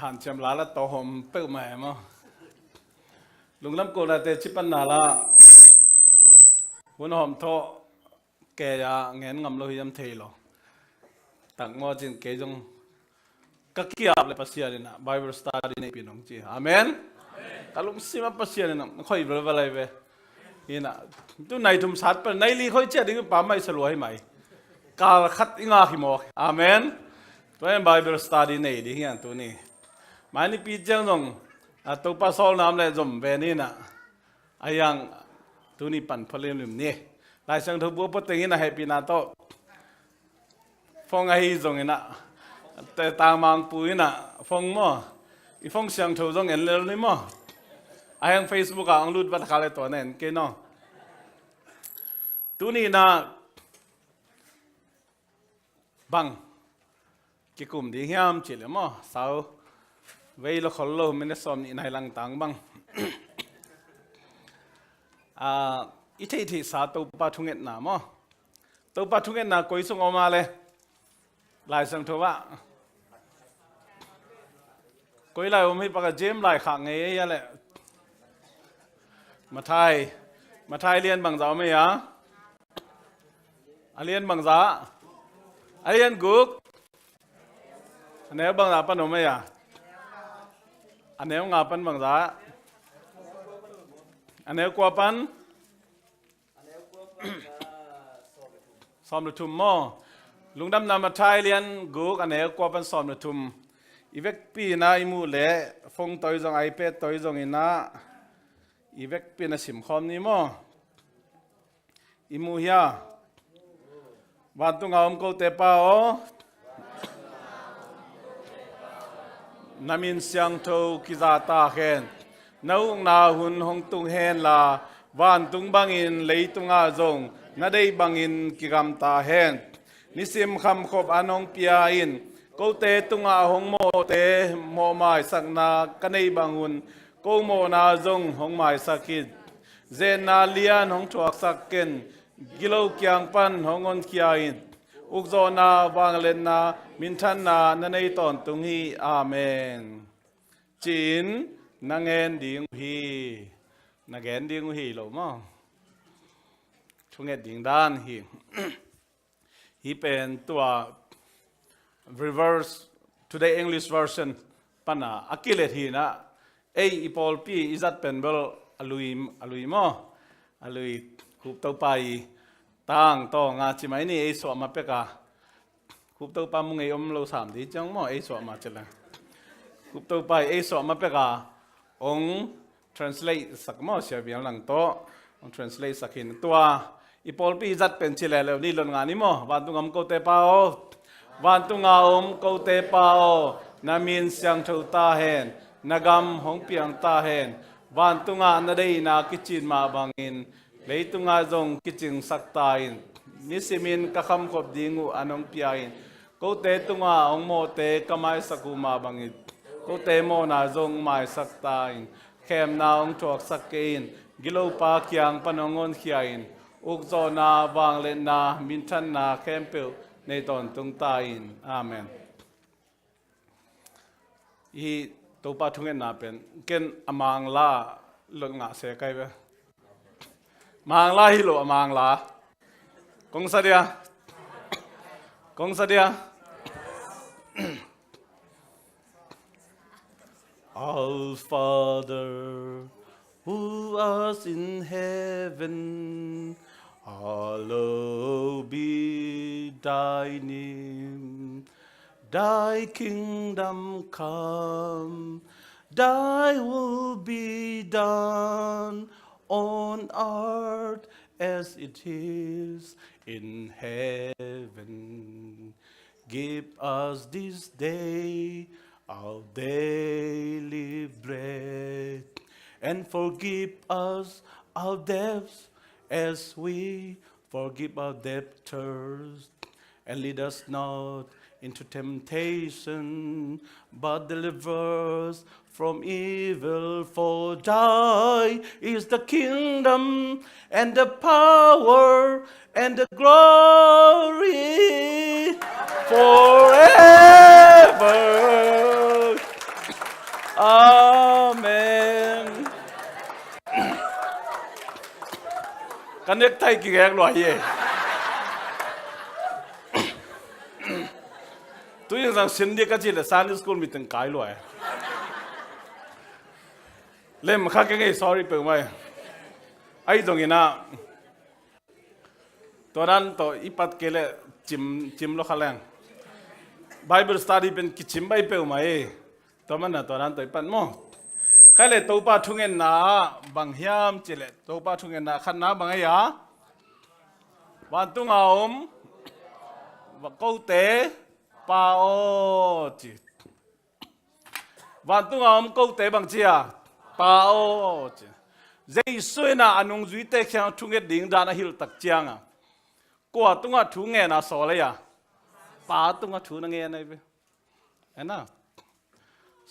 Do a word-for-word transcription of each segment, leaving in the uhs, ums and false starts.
hanciam la la tawh hawm peuhmah e maw. Lunglam kulnate cipanna la hun hawm thawh kei a ngen ngam lo hiam thei lo. Tak maw cin kei zong ka kiap le Pasian in ah Bible study neihpih in hong ci. Amen. Ka lungsim ah Pasian in ah na khoi velvel ai ve. Hi in ah tu nai thum sat pan nai li khoi ciah ding pa mai salua hi mai. Kal khat i ngak hi mawk. Amen. Tua in Bible study nei ding hian tuni. Mai nipi ciang zong a Topa sawlnam le zom ve ni in ah. A hiang tuni pan phalimlim ni. Lai Siangtho bu a pua tengin a hehpihna tawh phone ahi zongin ah, te tangmangpu in ah phone maw, i phone siangtho zong en lel ni maw. A hiang Facebook ah ang lut vat kha le tua na en kei naw. Tuni in ah bang kikum ding hiam cih leh maw, sau vei lo khol lo minute sawm nih nai langtang bang. Ah, i theihtheihsa Topa thungetna maw. Topa thungetna koi sung om a le Lai Siangtho ah koi lai om hi, paka James lai khak ngei ei a le. Mathai, Mathai lian bangza om ei a? A lian bangza? A lian guk. A neu bangza pan om ei a? A neu nga pan bangza? A neu kua pan? Sawm le thum maw. Lungdamna Mathai lian guk a neu kua pan sawm le thum. I vekpi in ah i muh leh phone tawh zong, iPad tawh zong in ah i vekpi in ah simkhawm ni maw. I muh hia? Vantunga om kote Pa aw, na min siangtho kiza ta hen. Na ukna hun hong tung hen la, vantung bangin leitungah zong na deih bangin kigamta hen. Nisim khamkhop an hong pia in, kote tungah hong mawhte mawh maisakna ka neih bang un ko mawhna zong hong maisak in. Zenna lian hong thuaksak ken, gilo kiang pan hong honkhia in. Ukzawhna, vangliatna, minthanna na nei tawntung hi. Amen. Ci-in na ngen ding uh hi. Na gen ding uh hi lo maw. Thunget ding dan hi. Hi pen tua Revised English Version pana a kilet hi in ah, ei i pawlpi i zat pen bel a lui, a lui maw. A lui. Khup Topa i tang tawng a ci mai ni, ei suah ma pek a. Khup Topa mu ngei om lo sam di ciang maw, ei suah ma ci le. Khup Topa i ei suah ma pek a, ong translate sak maw, Sia Vial Nang tawh ong translate sak hi in. Tua i pawlpi i zat pen ci leuleu ni, lot nga ni maw. Vantunga om kote Pa aw. Vantunga om kote Pa aw, na min siangtho ta hen. Na gam hong piang ta hen. Vantungah na deihna kicin mah bangin leitungah zong kicingsak ta in. Nisimin ka khamkhop ding uh an hong pia in. Kote tungah hong mawhte ka maisak uh mah bangin kote mawhna zong maisak ta in. Khemna hong thuaksak kei in. Gilopa kiang pan hong honkhia in. Ukzawhna, vangliatna, minthanna khempeuh nei tawntung ta in. Amen. Hi Topa thungetna pen ken a Mangla lot ngah se kai ve. Mangla hi lo a Mangla. Kong sa dia. Kong sa dia. Our Father, who art in heaven, hallowed be thy name. Thy kingdom come, thy will be done on earth as it is in heaven. Give us this day our daily bread, and forgive us our debts as we forgive our debtors. And lead us not into temptation, but deliver us from evil. For thy is the kingdom and the power and the glory forever. Amen. Ka necktie kigek lua hi e. Tui zang sin ding ka cih leh Sunday school meeting kai lua e. Lem kha keng e, sorry peuhmah e. Ahi zongin ah, tua dan tawh i pat kei leh cim, cim lo kha leng. Bible study pen kicim bai peuhmah e. Tua manin ah tua dan tawh i pat maw. Khai leh Topa thungetna ah bang hiam cih leh, Topa thungetna khatna bang ahi a? Vantung a om kote Pa aw ci. Vantung a om kote bang ci a? Pa aw ci. Jesu in ah a nungzuite kiang thunget ding dan a hilh tak ciang a, kua tungah thu ngen a sawl ahi a? Pa tungah thu na ngen ahi ve. Ena,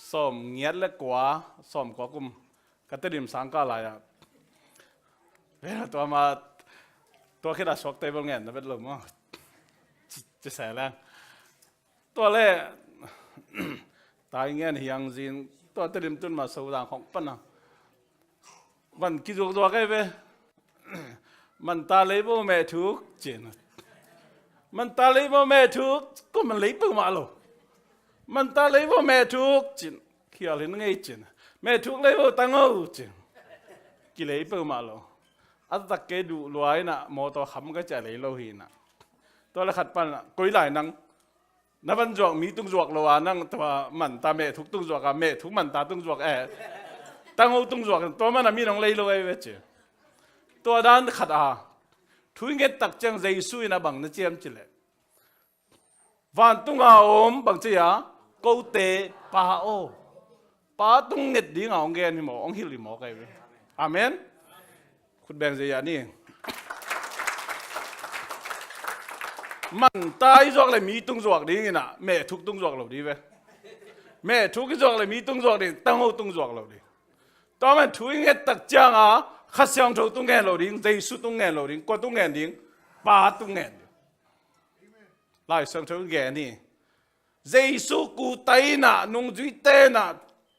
sawm ngiat le kua, sawm kua kum ka Tedim sang kah lai-ah, tua ma, tua khit a suakta bel ngen na vet lo maw. Ci, ci se leng. Tua leh tai ngen hiang zin, tua Tedim tun ma so dang khong pan a van kizuakzuak ahi ve. Manta lei vo meh thuk cin. Manta lei vo meh thuk, ko man lei peuhmah lo. Manta lei vo meh thuk cin. Khial hin ngei cin. Meh thuk lei vo tang o cin. Kilei peuhmah lo. A tak kei duh lua in ah mawtaw kham ka ciah lei lo hi in ah. Tua leh khat pan ah, koi lai nang na van zuak mi tung zuak lo a, nang tua manta meh thuk tung zuak a, meh thuk manta tung zuak e, tang o tung zuak, tua man a mi nong lei lo e ve ci. Tua dan khat a, thu i nget tak ciang Jesu in ah bang na ci hiam cih leh, vantung a om bang ci a, kote Pa aw. Pa tung nget ding a hong gen hi maw, hong hilh hi maw kai ve. Amen. Khut beng zia ni. Manta i zuak leh mi tung zuak ding in ah, meh thuk tung zuak lo ding ve. Meh thuk i zuak leh mi tung zuak ding, tang o tung zuak lo ding. Tua man thu i nget tak ciang a, Kha Siangtho tung ngen lo ding, Jesu tung ngen lo ding, kua tung ngen ding, Pa tung ngen ding. Lai Siangtho in gen hi. Jesu kuta in ah, nungzuite in ah,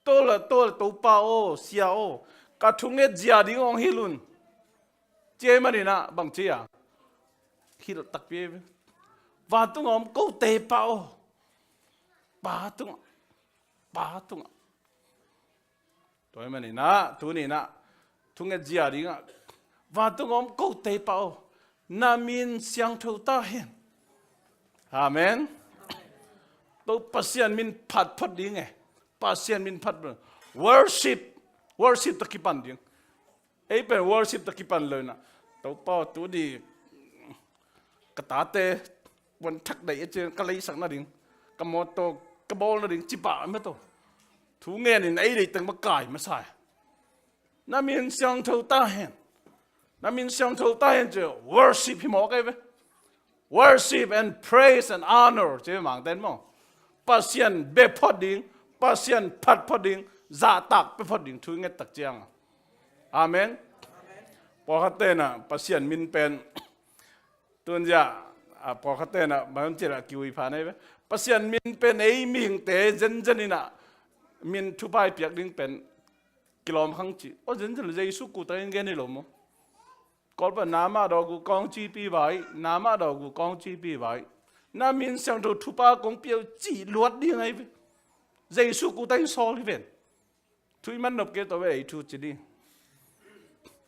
tol a tol, Topa aw, Sia aw, ka thunget zia ding hong hilh un. Ci ahih manin ah bang ci a? Hilh takpi. Vantung a om kote Pa aw. Pa tungah. Pa tungah. Tua ahih manin ah, tuni in ah, thunget zia ding ah, vantung a om kote Pa aw, na min siangtho ta hen. Amen. Tua Pasian min phat phot ding e. Pasian min phat phot. Worship. Worship tawh kipan ding. Ei pen worship tawh kipan lo in ah, Topa aw, tu ni ka tate puan thak daih a ciang ka leisak nading, ka mawtaw ka bawl nading ci pah mah tawh, thu ngen in ei deih teng mah kai masa e. Na min siangtho ta hen. Na min siangtho ta hen ci, worship hi mawk ei ve. Worship and praise and honor ci Mangte in maw. Pasian bia phot ding, Pasian phat phot ding, zahtak pia phot ding thu i nget tak ciang a. Amen. Pawlkhatte in ah Pasian min pen, tun zia, a, pawlkhatte in ah bang ci a kiui pha nei ve. Pasian min pen ei mihingte zenzen in ah min thupha i piak ding pen kilawm khang ci. Aw, zenzen Jesu kuta in gen hi lo maw. Kawlpa, na mah dawh uh kong cipi vai, na mah dawh uh kong cipi vai. Na min siangtho thupha kong pia uh cih luat ding ahi ve. Jesu kuta in sawl hi ven. Thu i man nop kei tawh ve ei thu ci ding.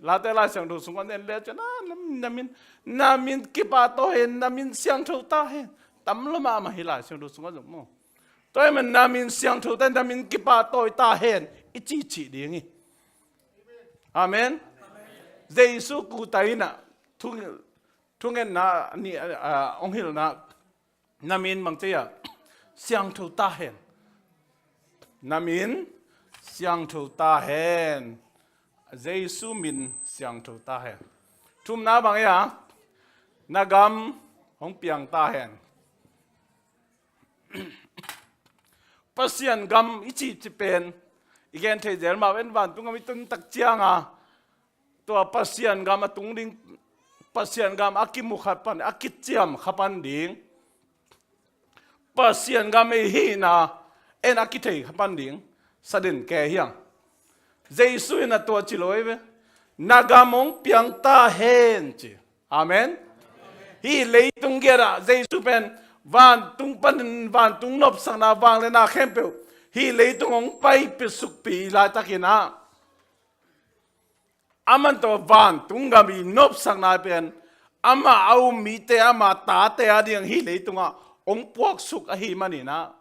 Late Lai Siangtho sungah en le cian, ah, na, na min, na min kipah ta hen, na min siangtho ta hen. Tam lo mahmah hi Lai Siangtho sungah zong maw. Tua ahih man na min siangtho ta hen, na min kipah tawi ta hen i ci cih ding hi. Amen. Jesu kuta in ah thu, thungetna nih, ah, hong hilhna, na min bang ci a? Siangtho ta hen. Na min siangtho ta hen. Jesu min siangtho ta hen. Thumna bang hi a? Na gam hong piang ta hen. Pasian gam i cih cih pen i gen thei zel mah ven, vantung gam i tun tak ciang a, tua Pasian gam a tung ding, Pasian gam a kimu kha pan, a kiciam kha pan ding, Pasian gam ei hihna en a kithei kha pan ding, Sadin ke hiang. Jesu in a tua ci lo ei ve. Na gam hong piang ta hen ci. Amen. Hih leitung giat ah Jesu pen vantung panin vantung nopsakna vangliatna khempeuh hih leitung hong paipih sukpih laitakin ah, aman tawh vantung gam i nopsakna pen amah a um mite, amah tate a ding hih leitungah hong puaksuk ahih manin ah,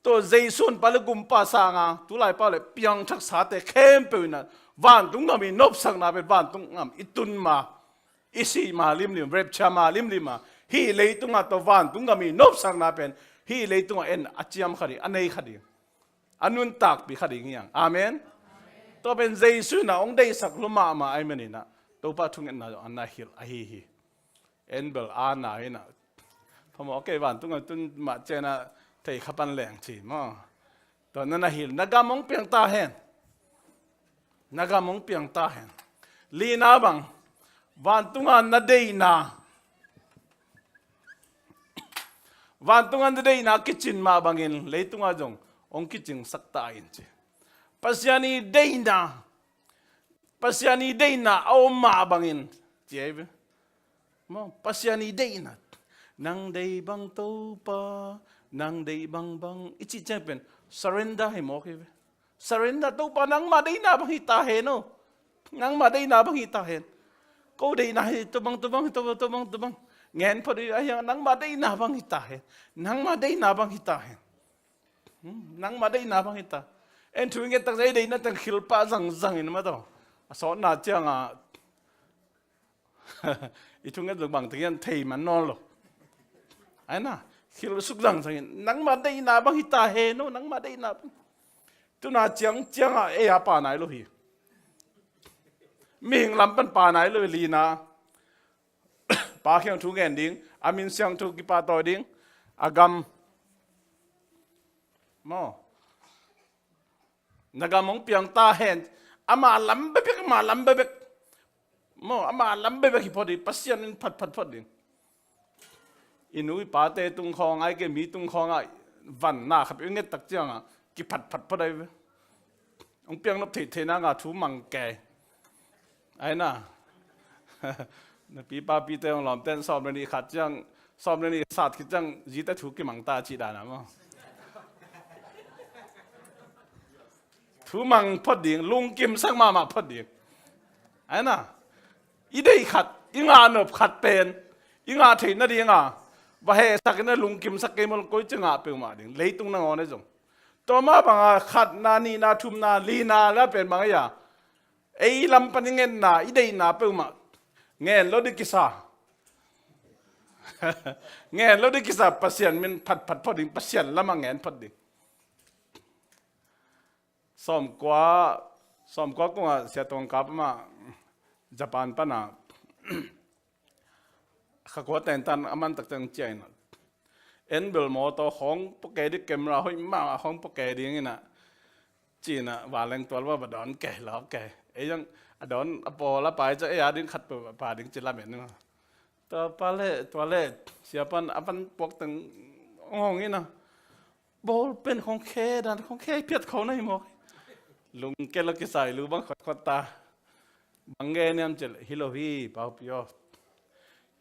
tua Jesu in pa le gumpa sanga tulai pa le piangthaksate khempeuh in ah vantung gam i nopsakna pen vantung gam i tun ma, i sih ma limlim, rapture ma limlim a, hih leitungah tua vantung gam i nopsakna pen hih leitungah en a ciam kha ding, a nei kha ding, a nuntakpih kha ding hiang. Amen. Tua pen Jesu in ah hong deihsak lua mahmah ahih manin ah Topa thungetna zong a na hilh ahi hi. En bel a na hi na. Phamawh kei, vantung a tun mah ciang a thei kha pan leng ci maw. Tua na na hilh, na gam hong piang ta hen. Na gam hong piang ta hen. Lina bang, vantung a na deihna, vantung a na deihna kicin mah bangin leitung a zong hong kicingsak ta in ci. Pasian i deihna, Pasian i deihna a om mah bangin ci ei ve. Maw, Pasian i deihna. Nang deih bang Topa, nang deih bangbang i cih ciang pen surrender hi mawk hi ve. Surrender, Topa nangmah deihna bang hi ta hen aw. Nangmah deihna bang hi ta hen. Ko deihna hi tua bang, tua bang, tua bang, tua bang, tua bang. Ngen phot hi a hiang, nangmah deihna bang hi ta hen. Nangmah deihna bang hi ta hen. Hmm, nangmah deihna bang hi ta. En thu i nget tak ciang i deihna teng khil pah zangzang in mah tawh. A sawtna ciang a i thunget zong bangteng hiam thei man nawn lo. Ai na, khil suk zangzang in, nangmah deihna bang hi ta hen aw, nangmah deihna bang. Tuna ciangciang ah ei a pa nai lo hi. Mihing lam pan pa nai lo hi, Lina. Pa kiang thu ngen ding, a min siangtho kipahtawi ding, a gam. Maw. Na gam hong piang ta hen. Amah lam bekbek, amah lam bekbek. Maw, amah lam bekbek hi phot ding, Pasian in phatphat phot ding. I nu i pate tung khawng ai kei, mi tung khawng ai, van na khat i nget tak ciang a kiphatphat phot ai ve. Hong piang nop theihtheihna nga thu mang kei. Ai na. Na pipa pite hong lawmten sawm le nih khat ciang, sawm le nih sat khit ciang zite thu kimang ta cih dan a maw. Thu mang phot ding, lungkimsak mahmah phot ding. Ai na. I deih khat, i ngah nop khat pen i ngah theih nading a va hehsak in a lungkimsak kei maw, koi ci ngah peuhmah ding, leitung nangawn a zong. Tua mah banga khatna, nihna, thumna, lina la pen bang ei a, ei lam pan i ngetna, i deihna peuhmah ngen lo ding kisa. Ngen lo ding kisa, Pasian min phatphat phot ding, Pasian lamah ngen phot ding. Sawmkua, sawmkua kungah Sia Tawng Kap amah Japan pana kha kua tentan a man tak ciang ciah in a, en bel mawtaw khawng pua kei ding, camera hoih mahmah khawng pua kei ding in a, ci in a, vanleng tual va dawn kei, lau kei. Ei zong a dawn a pawl a pai ciang ei a ding khat peuh a pa ding ci lamen in a, tua pa le tua le, sia pan a van puak teng hong hong in a, ball pen khawng khe dan, khawng khe phiat kho na hi mawk. Lungke lo kisai lu bang khotkhot ta. Bang nge niam cih leh, hi lo hi, Pa Pi aw.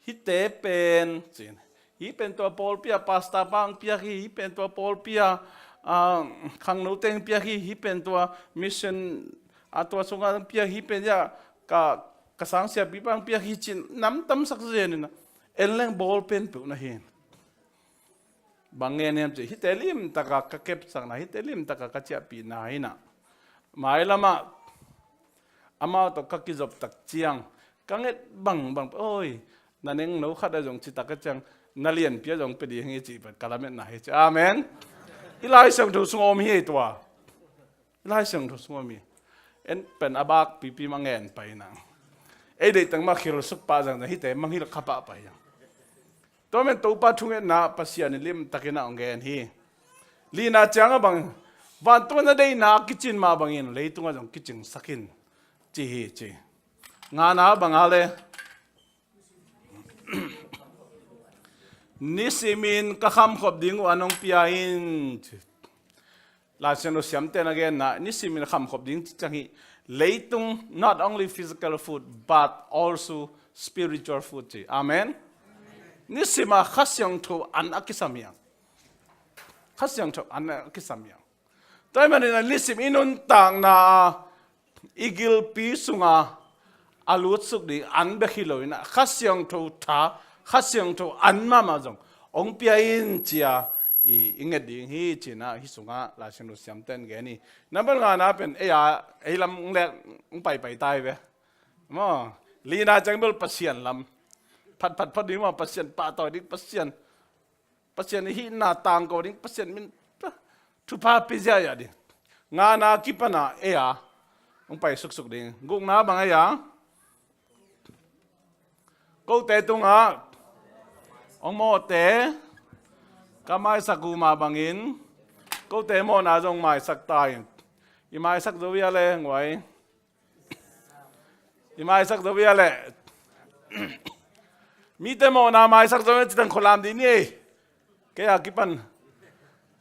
Hihte pen, ci in, hih pen tua pawlpi a pastor pa hong piak hi, hih pen tua pawlpi a, ah, khangnote hong piak hi, hih pen tua mission a tua sungah hong piak hi, hih pen a ka, ka sangsiapipa hong piak hi, ci in namtamsak zen in a, en leng ball pen peuh na hi. Bang nge niam cih, hihte limtaka ka kepsakna, hihte limtaka ka ciahpihna hi na. Mailamah amau tawh ka kizop tak ciang ka nget bangbang, oi, na nengno khat a zong citak a ciang na lianpi a zong pia ding hi cih pen ka lametna hi ci. Amen. I Lai Siangtho sung a om hi ei tua. Lai Siangtho sung a om hi. En pen a bak pipi ma ngen pai na. Ei deih teng ma khil suk pah zangzang, hihte mangngilh kha pah pai a. Tua men Topa thungetna Pasian in limtakin a hong gen hi. Lina ciang a bang, vantung a na deihna a kicin mah bangin leitungah zong kicingsak in, ci hi ci. Ngana bang a le, nisimin ka khamkhop ding uh an hong pia in. Lai Siangtho siamte na genna, nisimin khamkhop ding ci ciang hi. Leitung, not only physical food, but also spiritual food ci. Amen. Nisima Kha Siangtho an a kisam hiang. Kha Siangtho an a kisam hiang. Tua ahih manin a nisim i nuntakna a i gilpi sunga a lutsuk ding an bek hi loin a Kha Siangtho tha, Kha Siangtho an mahmah zong hong pia in ci-a i, i nget ding hi ci-in a hih sungah Lai Siangtho siamten gen hi. Nambat ngana pen ei a, ei lam hong lek hong paipai tai ve. Maw, lina ciang bel Pasian lam. Phatphat phot ding maw, Pasian pahtawi ding, Pasian Pasian i hihna tangko ding, Pasian min thupha pia ziahziah ding. Ngana kipana ei a hong pai suksuk ding. Gukna bang ei a, kote tungah hong mawhte ka maisak uh mah bangin kote mawhna zong maisak ta in. I maisak zo hi a le nguai. I maisak zo hi a leh. Mite mawhna maisak zo hi a ci tang khualam dih ni ei. Kei a kipan.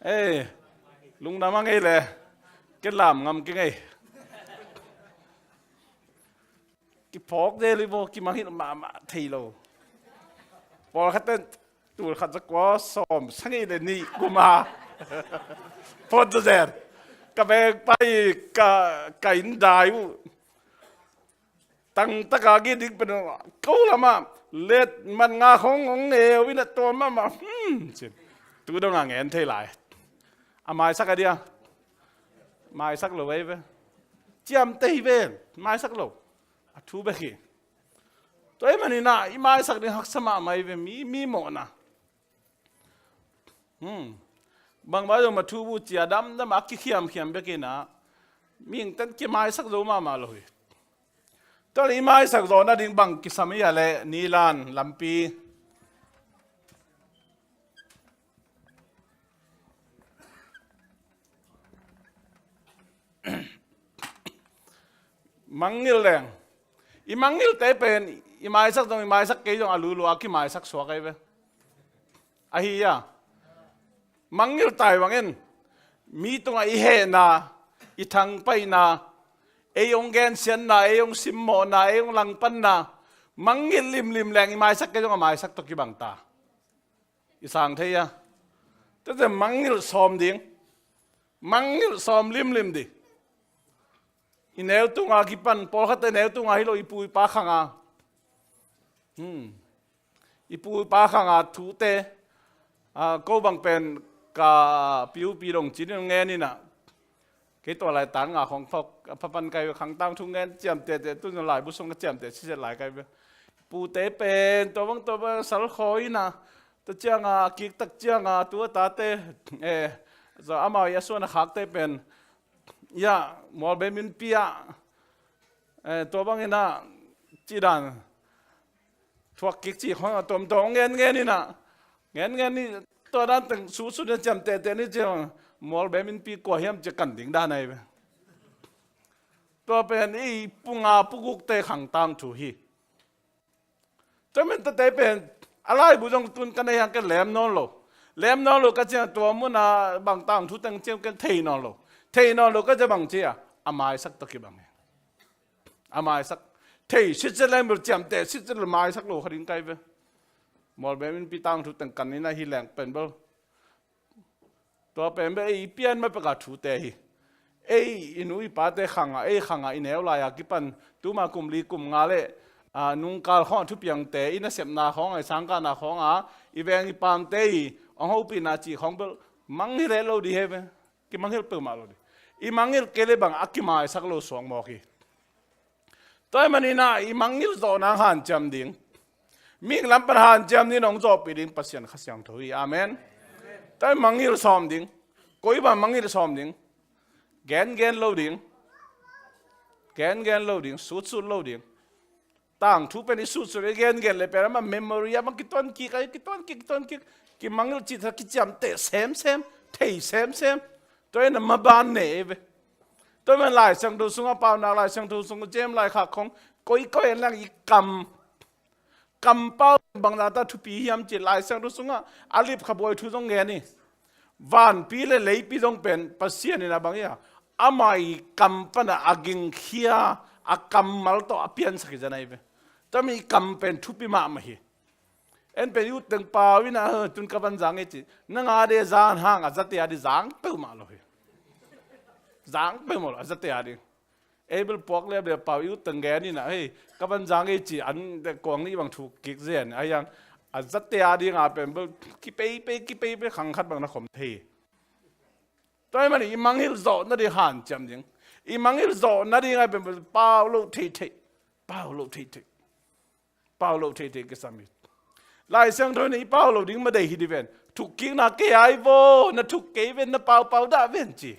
Ei. Lungdam a ngei le. Kei lam ngam kei ngei. Kiphawk zel hi vaw, kimangngilh mahmah thei lo. Pawlkhat ten tul khat za kua sawm sagih le nih kum a phawt zazen. Ka veng pai ka, ka inn dai uh. Tangtaka gih ding pen ko lamah let man nga khong hong ngeu in a tua mahmah. Hmm, cin. Tu dong a ngen thei lai. A maisak a dia. Maisak lo vei ve. Ciamteh hi ve. Maisak lo. A thu bek hi. Tua ahih manin ah i maisak ding haksa mahmah hi ve, mi, mi mawhna. Hmm. Bangmah zong ma thu bu cia damdam a kikhiamkhiam bek in ah mihingten kimaisak zo mahmah lo hi. Tua leh i maisak zawh nading bang kisam hi a leh nilan lampi. Mangngilh leng. I mangngilhte pen i maisak zong i maisak kei zong a lulu a kimaisak suak ahi ve. Ahi a. Mangngilh tai bangin mi tungah i hehna, i thangpaihna, ei hong gensiatna, ei hong simmawhna, ei hong langpanna, mangngilh limlim leng i maisak kei zong a maisak tawh kibang ta. I sang thei a. Tete mangngilh sawm ding. Mangngilh sawm limlim ding. I neu tunga kipan, pawlkhatte neu tunga hi lo, i pu i pa khanga. Hmm. I pu i pa khanga thute. Ah, ko bang pen ka piupi dong cinin ngen ina. Kei tua lai tang nga khong phok, a phapan kai ve khang tang thu ngen ciamtete, tu na lai bu sung ka ciamte siset lai kai ve. Pute pen, tua bang, tua bang, sal khawi ina. Tua cianga, kik tak cianga, tu a tate, eh, zo amau i a suan a khakte pen. Ya, mual be min pia. Eh, tua bang ina, ci dan. Thuak kik ci khong a tom tom ngen ngen ina. Ngen ngen ni tua dan teng su su ni ciamtete ni ciang mual be min pi kua hiam ci kan ding dan ai ve. Tua pen i punga pugukte khang tang thu hi. Tua min tate pen a laibu zong tun ka nei hang ka lem nawn lo. Lem nawn lo ka ciang tua muna bang tang thu teng ciang ka thei nawn lo. Thei nawn lo ka ciang bang cia a maisak tawh kibang hi. A maisak. Thei sitset leng bel ciamteh sitset lo maisak lo kha ding kai ve. Mual be min pi tang thu teng kan ina hi leng pen bel. Tua pen bel ei pian ma peka thute hi. Ei i nu i pate khanga, ei khanga i neu lai a kipan tuma kum li kum nga le, a, nungkal khong a thupiangte, i nasepna khong a, i sangkahna khong a, i veng i pangte i ong hopihna ci khong bel mangngilh lo di he ve. Kimangngilh peuhmah lo ding. I mangngilh kei le bang a kimaisak lo suang mawk hi. Tua ahih manin ah i mangngilh zawhna hanciam ding. Mihing lam pan hanciam ding nong zawhpih ding Pasian Kha Siangtho hi. Amen. Tua i mangngilh sawm ding. Koi bang mangngilh sawm ding. Gengen lo ding. Gengen lo ding. Sutsut lo ding. Tangthu pen i sutsut i gengen le pen amah memory amah kituan kik a, kituan kik, kituan kik. Kimangngilh cih tha kiciamteh semsem, thei semsem. Tua in a maban ne ve. Tua in Lai Siangtho sungah paunak, Lai Siangtho sungah cem lai khak khong koikoi en lang i kam. Kampau bangzah ta thupi hiam cih Lai Siangtho sungah a lipkha buai thu zong ngen hi. Vanpi le leipi zong pen Pasian in a bang hi a, ama i kam pana a gingkhia, a kammal tawh a piansak hi zen ahi ve. Tua mi i kam pen thupi mahmah hi. En pen i utteng pau in a, "Tun ka van zang ei," ci. Nang a de zan hang a zate a di zang peuhmah lo hi. Zang peuhmah lo a zate a di. Ei bel puak liap liap pau i utteng gen in a, "Hei, ka van zang ei," ci, an kuang nih bang thuk kik zen. A hiang a zate a dinga pen bel kipeipei kipeipei khang khat bang na khom thei. Tua ahih manin i mangngilh zawh nading hanciam ding. I mangngilh zawh nading a pen bel pau lo theithei. Pau lo theithei. Pau lo theithei kisam hi. Lai Siangtho in i pau lo ding ma dei hi di ven. Thukkikna kei ai vaw, na thuk kei ven, na paupau dah ven ci.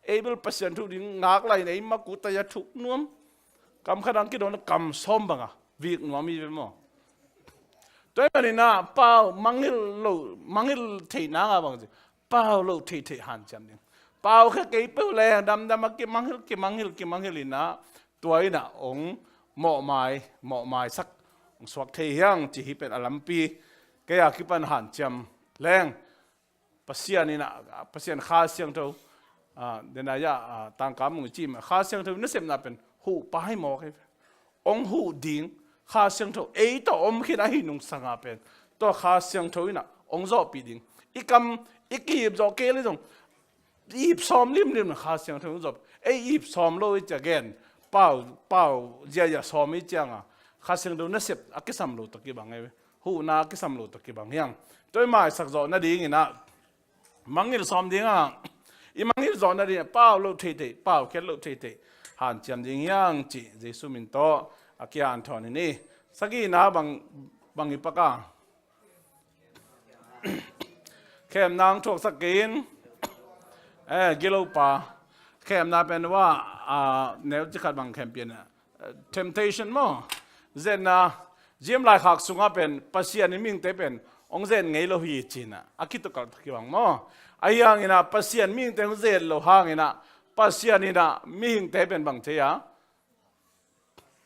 Ei bel Pasian thu ding ngak lai in ei makuta a thuk nuam. Kam khat ang kidon kam sawm banga vik nuam hi ve maw. Tua ahih manin a pau mangngilh lo, mangngilh theihna nga bang ci. Pau lo theithei hanciam ding. Pau khe kei peuh leng damdam a kimangngilh, kimangngilh, kimangngilh in a tua in a ong mawhmai, mawhmaisak, ong suak thei hiang ci hi pen a lampi. Kei a kipan hanciam leng. Pasian in a, Pasian Kha Siangtho, a, dena ya, a, tangka mung i ci ma, Kha Siangtho nasepna pen huh pai mawk hi. Ong huh ding, Kha Siangtho ei tawh om khin ahi nungsanga pen tua Kha Siangtho in a ong zawhpih ding. I kam, i ki-ip zawh kei le zong, ip sawm limlim na Kha Siangtho in zawh. Ei ip sawm lo i cia gen, pau, pau ziazia sawm i cianga Kha Siangtho nasep a kisam lo tawh kibang ei ve. Huhna a kisam lo tawh kibang hiang. Tua i maisak zawh nadingin a mangngilh sawm dinga, i mangngilh zawh nading a pau lo theithei, pau khiat lo theithei hanciam ding hiang ci Jesu min tawh a kihanthawn hi ni. Sagihna bang, bang i pak a, khemna ang thuaksak kei in, eh, gilopa. Khemna pen wa, a, neu cikhat bang khem pian a. Temptation maw? Zetna, ziem laikhak sungah pen Pasian in mihingte pen ong zet ngei lo hi cina a kitukalh kibang maw? Ahi hangin a Pasian mihingte ong zet lo hangin a Pasian in a mihingte pen bang thei a?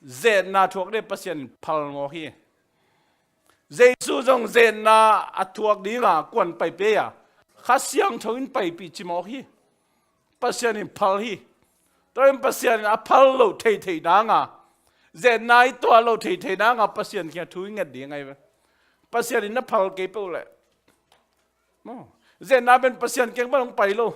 Zetna thuak ding Pasian in phal mawk hi. Jesu zong zetna a thuak dinga kuan pai pei a? Kha Siangtho in paipih ci mawk hi. Pasian in phal hi. Tua in Pasian in a phal lo theithei danga, zetna i tuah lo theithei danga Pasian kiang thu i nget ding ahi ve. Pasian in na phal kei peuh leh, maw, zetna pen Pasian kiang pan hong pai lo.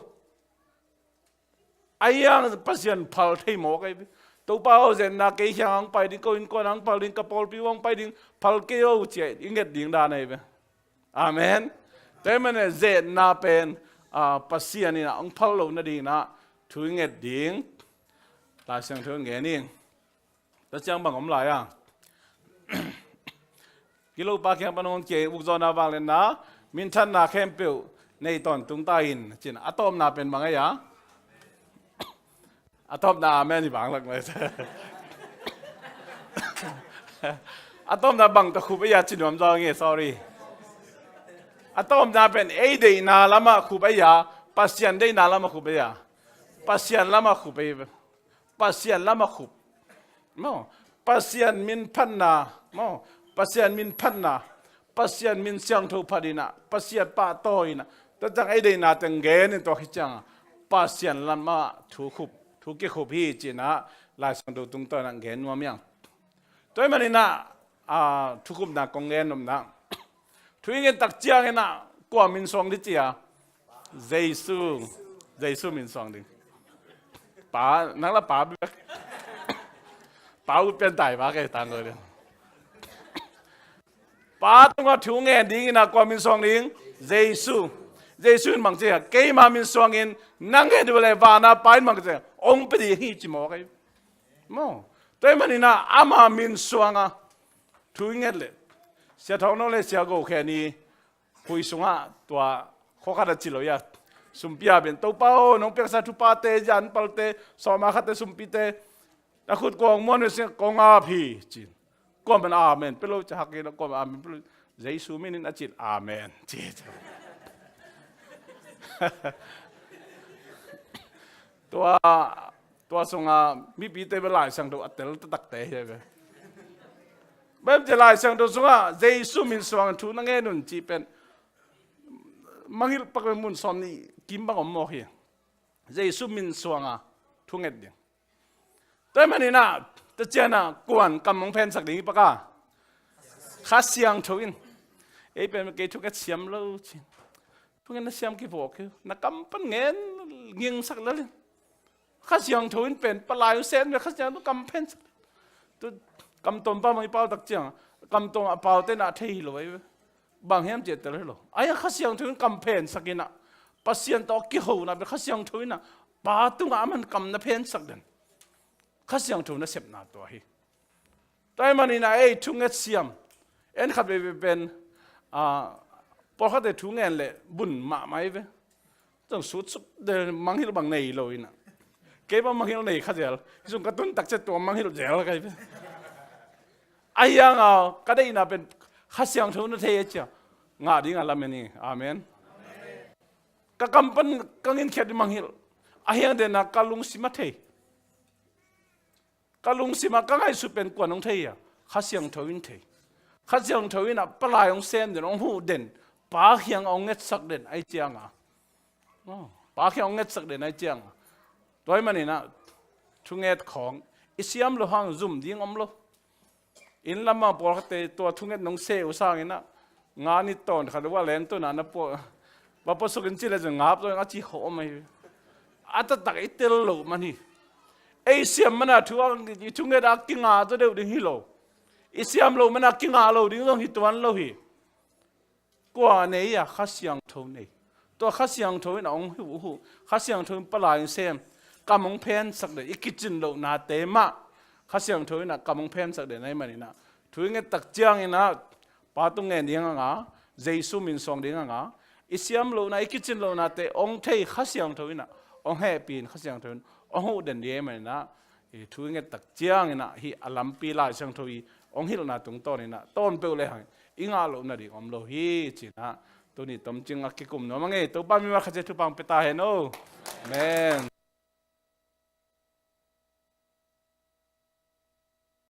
Ahi hang Pasian phal thei mawk ahi ve. Topa aw, zetna kei kiang hong pai ding, ko innkuan hong phal ding, ka pawlpi hong pai ding, phal kei aw cia i nget ding dan ahi ve. Amen. Tua ahih manin zetna pen, a, Pasian in a hong phal lo nadingin a thu i nget ding. Lai Siangtho in gen ing. Tua ciang bang om lai a? Kilopa kiang pan hong kia, ukzawhna, vangliatna, minthanna khempeuh nei tawntung ta in cin. A tawpna pen bang ei a? A tawpna amen hi bang lak mai. A tawpna bang tawh khup ei a ci nuam zaw nge, sorry. A tawpna pen ei deihna lamah khup ei a, Pasian deihna lamah khup ei a? Pasian lamah khup ei. Pasian lamah khup. Maw, Pasian min phatna, maw, Pasian min phatna, Pasian min siangtho phat in a, Pasian pahtawi in a, tua ciang ei deihna teng gen in tua khit ciang a Pasian lamah thu khup, thu kikhup hi cin a Lai Siangtho tungtawn a gen nuam hiang. Tua ahih manin a, a, thukhupna kong gen nopna. Thu i nget tak ciangin a kua min suang ding ci a? Jesu. Jesu min suang ding. Pa, nang la pa bek. Pa ut pian tai pa kei tang ko ding. Pa tungah thu ngen dingin a kua min suang ding? Jesu. Jesu in bang ci a? Keima min suangin nang ngen ding uh leh vana Pa in bang ci a? Ong pia ding hi ci mawk ei. Maw. Tua ahih manin a ama min suanga thu i nget leh, Sia Thawng Nawn le Sia Go Khen i khui sungah tua khua khat a ci lo ia. Sumpi a pen, Topa aw, nong piaksa thupate, zan palte, sawma khatte sumpite, a khut kong muan ve sing kong ap hi cin. Kuaman amen pia lo ci hak in a, kuaman amen pia lo. Jesu minin a cin amen ci. Tua, tua sunga mipite bel Lai Siangtho a tel taktakte hi ve. Bem ci Lai Siangtho sunga Jesu min suang thu na ngen un ci pen mangngilh pak pen mun sawm nih kim bang om mawk hi. Jesu min suanga thunget ding. Tua ahih manin ah, tua ciangin ah kuan kam hong phensak ding hi pak a? Kha Siangtho in. Ei pen kei thunget siam lo ci-in. Thunget na siam kei vawk hi. Na kam pan ngen ngingsak lel in. Kha Siangtho in pen palai uh sem ve, Kha Siangtho kam phensak. Tu kam tawm pa mah i pau tak ciang, kam tawm a paute na thei hi lo ahi ve. Bang hiam cih tel hi lo. Ahi a Kha Siangtho in kam phensak in ah, Pasian tawh kihona pen Kha Siangtho in ah, Pa tungah aman kam na phensak den. Kha Siangtho nasepna tua hi. Tua ahih manin ah ei thunget siam. En khat veve pen, ah, pawlkhatte thu ngen leh bun mahmah hi ve. Zong sutsuk de mangngilh bang nei lo in ah. Kei bang mangngilh nei kha zel. Hi zong ka tun tak ciang tua mangngilh zel ka hi ve. Ahi hang a, ka deihna pen Kha Siangtho na thei a ciang ngah ding a lamen hi. Amen. Ka kam pan ka nginkhiat ding mangngilh. Ahi hang den a ka lungsim a thei. Ka lungsim ah ka ngaihsut pen kuan hong thei a? Kha Siangtho in thei. Kha Siangtho in ah palai hong sem den, hong huh den, Pa kiang hong ngetsak den ahih ciang a. Oh, Pa kiang hong ngetsak den ahih ciang a. Tua ahih manin ah, thunget khawng i siam loh hang zum ding om lo. Inn lam ah pawlkhatte tua thunget nong seh uh sangin ah, nga ni tawn khat uh a lengton a na pua, va puasukin ci leh zong ngap zaw ing a ci khawm ahi. A taktak i tel loh man hi. Ei siam man a thu a, i thunget a kinga zaw deuh ding hi lo. I siam loh man a kinga lo ding zong hi tuan lo hi. Kua nei a? Kha Siangtho nei. Tua Kha Siangtho in a hong huh uh. Kha Siangtho in palai hong sem. Kam hong phensak den. I kicin lohnate mah Kha Siangtho in ah kam hong phensak den ahih manin ah, thu i nget tak ciangin ah Pa tung ngen ding hang a, Jesu min suang ding hang a, i siam lohna, i kicin lohnate hong thei Kha Siangtho in ah, hong hehpih in Kha Siangtho in hong huh den ding ahih manin ah, i thu i nget tak ciangin ah hih a lampi Lai Siangtho i hong hilhna tungtawnin ah tawn peuh lehang i ngah loh nading om lo hi ci-in ah, tuni tomcing a kikum nuam ing ei. Topa mimal khat ciat thupha hong pia ta hen aw. Amen.